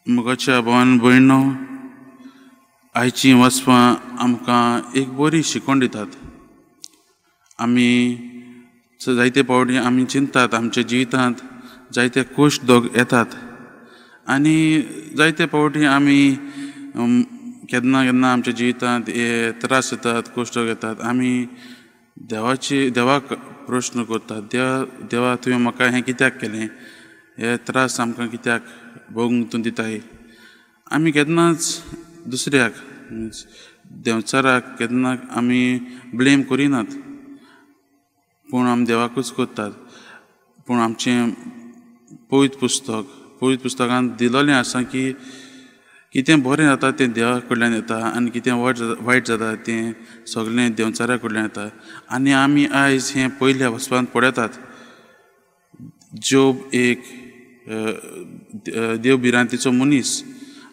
मोगाच्या भावान भयणो, आयची वचपां आमकां एक बरी शिकवण दितात. आमी जायते फावटी आमी चिंतात आमच्या जिवितांत जायते कश्ट दोग येतात आनी जायते फावटी आमी केन्ना केन्ना आमच्या जिवितांत हे त्रास येतात, कश्ट येतात. आमी देवाची देवाक प्रश्न करतात, देवा देवा तुवें म्हाका हें कित्याक केलें, हे त्रास आमकां कित्याक भोगूंक तूं दिताय. आमी केन्नाच दुसऱ्याक देंवचाराक केन्ना आमी ब्लेम करिनात, पूण आमी देवाकूच करतात. पूण आमचें पवित्र पुस्तक पवित्र पुस्तकांत दिलोलें आसा की कितें बरें जाता तें देवा कडल्यान येता आनी कितें वायट जाता तें सगळें देंवचारा कडल्यान येता. आनी आमी आयज हें पयल्या वचपांत पळयतात. जोब एक देव भिरांतीचो मनीस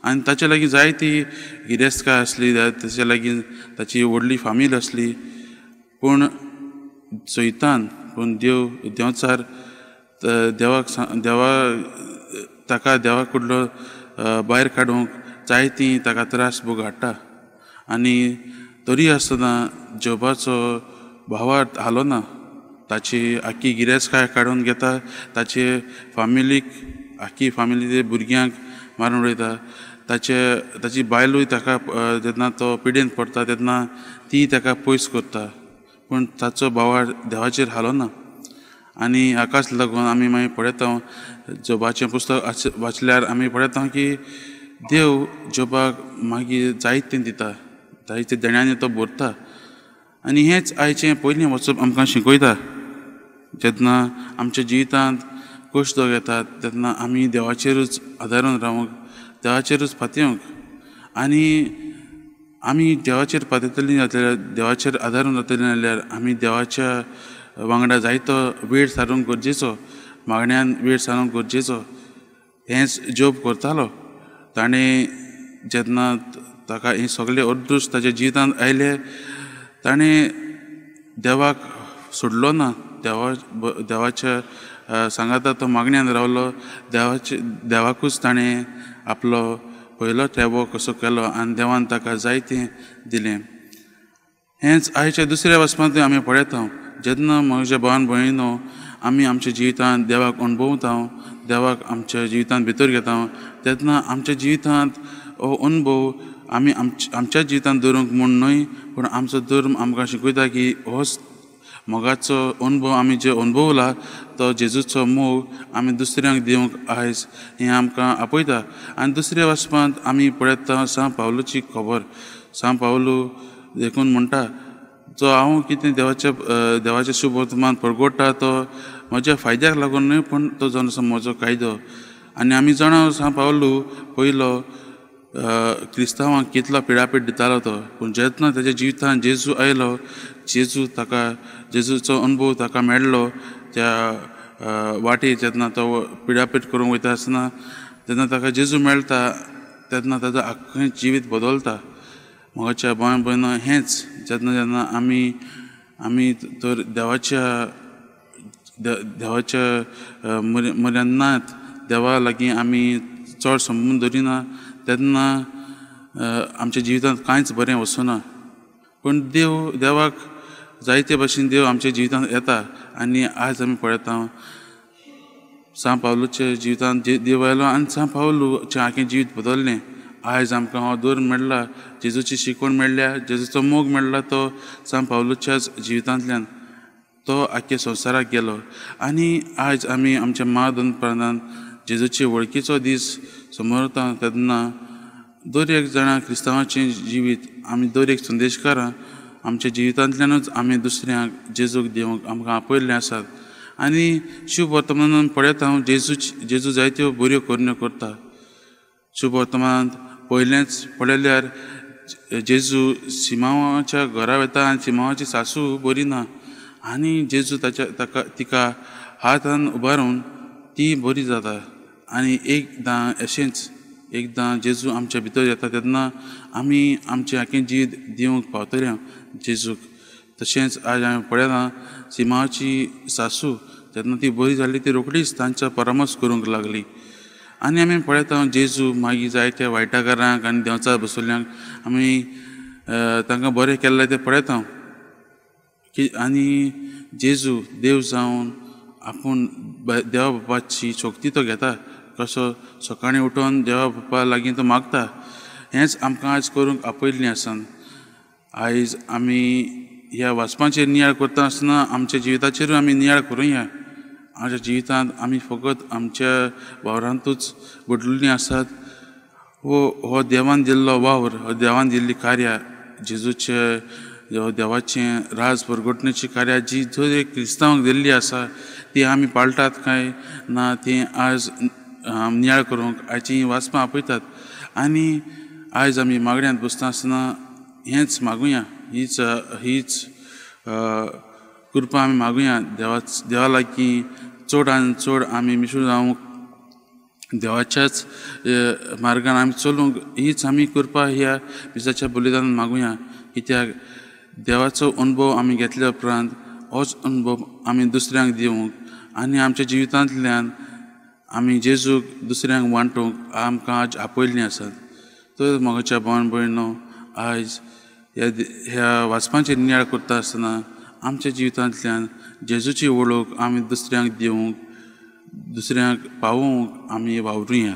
आनी ताचे लागीं जायती गिरेस्तकाय आसली, ताचे लागीं ताची व्हडली फामील आसली, पूण सैतान पूण देव देंवचार देवाक देवा ताका देवा कडलो भायर काडूंक जायती ताका त्रास भोग हाडटा. आनी तरी आसतना जोबाचो भावार्थ हालो ना, ताची आख्खी गिरेस्तकाय काडून घेता, ताचे फामिलीक आख्खी फामिली भुरग्यांक मारून उडयता. ताचे ताची बायलूय ताका जेन्ना तो पिडेन पडटा तेन्ना ती ताका पयस करता, पूण ताचो भावार्थ देवाचेर हालो ना. आनी हाकाच लागून आमी मागीर पळयता जोबाचें पुस्तक वाचल्यार आमी पळयता की देव जोबाक मागीर जायतें दिता, जायते देण्यांनी तो भरता. आनी हेंच आयचें पयलीं वचप आमकां शिकयता. जेन्ना आमच्या जिवितांत कश्ट येतात तेन्ना आमी देवाचेरूच आदारून रावंक, देवाचेरूच पातयेवंक. आनी आमी देवाचेर पातयतलीं जाल्यार, देवाचेर आदारून जातलीं जाल्यार आमी देवाच्या वांगडा जायतो वेळ सारूंक गरजेचो, मागण्यान वेळ सारूंक गरजेचो. हेंच जोब करतालो. ताणें जेन्ना ताका हें सगळें अदृश्ट ताच्या जिवितांत आयलें, ताणें देवाक सोडलो ना, देवा देवाच्या सांगाता तो मागण्यान रावलो. देवाचे देवाकूच ताणें आपलो पयलो ठेवो कसो केलो आनी देवान ताका जायतें दिलें. हेंच आयच्या दुसऱ्या वचपांत आमी पळयता. जेन्ना म्हज्या भावान भयणीनो आमी आमच्या जिवितांत देवाक अणभवता, देवाक आमच्या जिवितांत भितर घेता, तेन्ना आमच्या जिवितांत हो अणभव आमी आमच्या जिवितांत दवरूंक म्हूण न्हय, पूण आमचो धर्म आमकां शिकयता की होच मोगाचो अणभव आमी जे अणभवला तो जेजूचो मोग आमी दुसऱ्यांक दिवंक आयज हें आमकां आपयता. आनी दुसऱ्या वचपांत आमी पळयता सांत पावलूची खबर. सांत पावलू देखून म्हणटा, जो हांव कितें देवाच्या देवाचें शुभ वर्तमान परगोडटा तो म्हज्या फायद्याक लागून न्हय, पूण तो जावन आसा म्हजो कायदो. आनी आमी जाणा सांत पावलू पयलो क्रिस्तांवांक कितलो पिडापीड दितालो तो, पूण जेन्ना ताच्या जिवितांत जेजू आयलो, जेजू ताका जेजूचो अणभव ताका मेळ्ळो त्या वाटेर जेन्ना तो पिडापीड करूंक वयता आसतना तेन्ना ताका जेजू मेळटा, तेन्ना ताजो आख्खें जिवीत बदलता. म्हज्या भावान भयणो हेंच जेन्ना जेन्ना आमी आमी तर देवाच्या देवाच्या म्हऱ्यांत नात, देवा लागीं आमी चड संबंद दवरिना, तेन्ना आमच्या जिवितांत कांयच बरें वचना. पूण देव देवाक जायते भाशेन देव आमच्या जिवितांत येता. आनी आयज आमी पळयता सांत पावलूच्या जिवितांत देव आयलो आनी सांत पावलूचें आख्खें जिवीत बदल्लें. आयज आमकां हो धर्म मेळ्ळा, जेजूची शिकवण मेळ्ळ्या, जेजूचो मोग मेळ्ळा तो सांत पावलूच्याच जिवितांतल्यान. तो आख्ख्या संवसाराक गेलो. आनी आयज आमी आमच्या महादन प्रांतान जेजूचे वळखीचो दीस समोरता तेन्ना दर एक जाणा क्रिस्तांवाचें जिवीत आमी दर एक संदेशकारां आमच्या जिवितांतल्यानूच आमी दुसऱ्यांक जेजूक दिवंक आमकां आपयल्लें आसात. आनी शुभ वर्तमानान पळयता हांव जेजू जायत्यो बऱ्यो करण्यो करता. शुभ वर्तमानांत पयलेंच पळयल्यार जेजू सिमांवाच्या घरा वता आनी सिमांवाची सासू बरी ना, आनी जेजू ताच्या ताका तिका हातान उबारून ती बरी जाता. आनी एकदां अशेंच एकदां जेजू आमच्या भितर येता तेन्ना आमी आमचें आख्खें जिवीत दिवंक पावतले जेजूक. तशेंच आयज हांवें पळयलां सिमांवाची सासू जेन्ना ती बरी जाली ती रोखडीच तांचो परामर्श करूंक लागली. आनी आमी पळयता जेजू मागीर जायत्या वायटाकारांक आनी देंवचार बसयल्ल्यांक आमी तांकां बरें केल्लें तें पळयता की आनी जेजू देव जावन आपूण देवा बापाची शक्ती तो घेता, कसो सकाळीं उठोन देवा बापा लागीं तो मागता। हेंच आमकां आयज करूंक आपयल्लें आसा। आयज आमी ह्या वाचपाचेर नियाळ करता आसतना आमच्या जिविताचेरूय आमी नियाळ करुया। आमच्या जिवितांत आमी फकत आमच्या वावरांतूच बदलुल्लीं आसात वो हो देवान दिल्लो वावर, हो देवान दिल्ली कार्यां, जेजूचे देवाचें राज परगटण्याची कार्यां जी जर एक क्रिस्तांवांक दिल्ली आसा ती आमी पाळटात काय ना ती आज नियाळ करूंक आयची वाचपां आपयतात। आनी आयज आमी मागण्यांत बसता आसतना हेंच मागुया, हीच हीच कृपा आमी मागुया देवा लागीं चड आनी चड आमी मिसळून जावंक, देवाच्याच मार्गान आमी चलूंक हीच आमी कृपा ह्या मिसाच्या बलिदानान मागुया। कित्याक देवाचो अनुभव आमी घेतल्या उपरांत होच अनुभव आमी दुसऱ्यांक दिवंक आनी आमच्या जिवितांतल्यान आमी जेजूक दुसऱ्यांक वांटूंक आमकां आज आपयल्लीं आसात। तर म्हज्या भावन भयणो आयज ह्या वाचपाचेर नियाळ करता आसतना आमच्या जिवितांतल्यान जेजूची वळख आमी दुसऱ्यांक दिवंक, दुसऱ्यांक पावोवंक आमी वावरुया।